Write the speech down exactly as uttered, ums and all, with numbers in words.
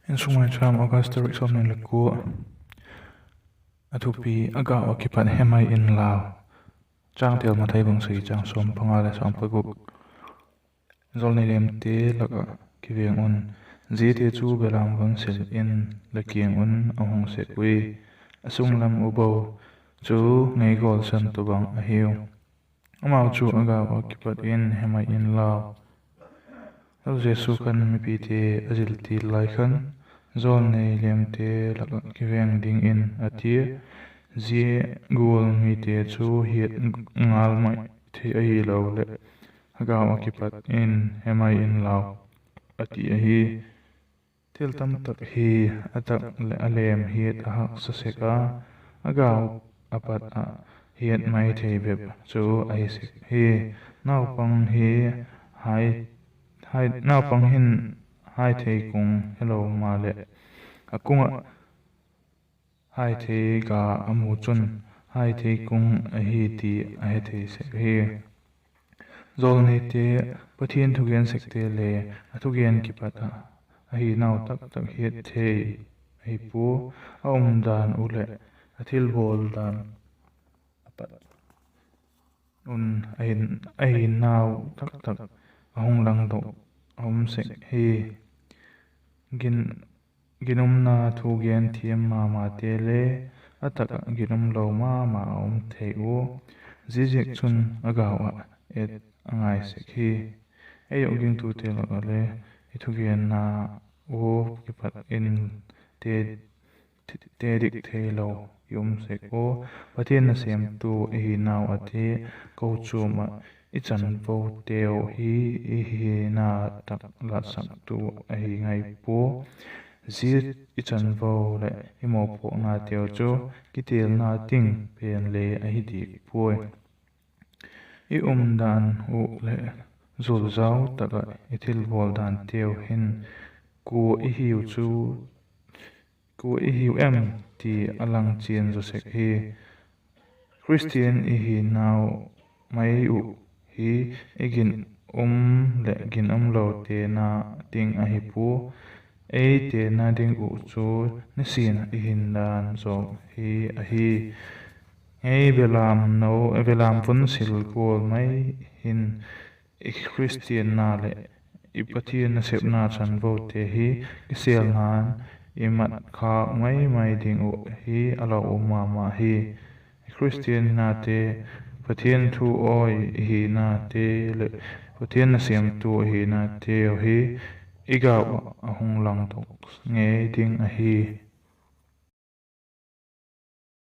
Insung Maicham, August tarik sawmni le kua. A thupi: A gau ah kipat he mai in lau. Changtel: Mathai bung sagi, chang sawm panga le sawm paguk. Jawlnei lemte lak ah kiveng un, ziate chu belam vun sil in la kiang un a hung sek ui; a sunglam u bo chu ngei gawlsan tawhbang ahiu. Amau chu a gau ah kipat in he mai in lau. Lal Jesu khan mipite a ziltil lai khan, jawlnei lemte lak ah kiveng dingin a tia. Zia gual mite chu hiat ngal mai thei ahiloleh, a gau ah kipat in he mai in lau, a ti ahi. Thil tamtak hi a tak leh a lem hiat a haksa sek a, a gau a pat ah hiat mai thei bep chu ahi sek hi. Naupang hi hai, hai, naupang hin hai thei kung helo maleh, a kung ah hai thei ga a mu chun hai thei kung ahi ti a he thei sek hi. Jawlneite, Pathian thugen sekte le a thugen kipat ah a hinau taktak hiat thei ahi pua. A umdan uh leh a thilbawl dan a pat un a hin, a hinau taktak a hung langdok a um sek hi. Gin, ginumna thu gen thiam mamate le a tak ah ginum lo mama a um thei ua, ziaziakchun a gau ah et a ngai sek hi. Ei uh gingtute lak ah le i thugenna ua kipat in te, te dik theilo i um sek ua. Pathian nasêmtu i hinau a ti, kochuam ah i chanvoteu hi i hina tak latsaktu ahi ngai pua. Zia i chanvo leh i mawpuaknateu chu kitelna ding pen le ahi dik puai. I umdan uh leh zulzau tak ah i thilbawl danteu hin kua i hiu chu, kua i hiu em ti a lang chian zaw sek hi. Khristian i hinau mai uh hi i ginum leh ginum lo tena ding ahi pua. Ei tena ding uh chu nisin i hindan zawk hi ahi. Ngei belam no, belam vun sil gual mai hin i Khristianna leh i Pathian nasepna chanvote hi kisêlna'n i mat khâk mai mai ding uh hi a lau um mama hi. Khristiannate, Pathian thu awi i hinate leh Pathian nasêmtu i hinateu hi i gau ah a hung langdok ngei ding ahi.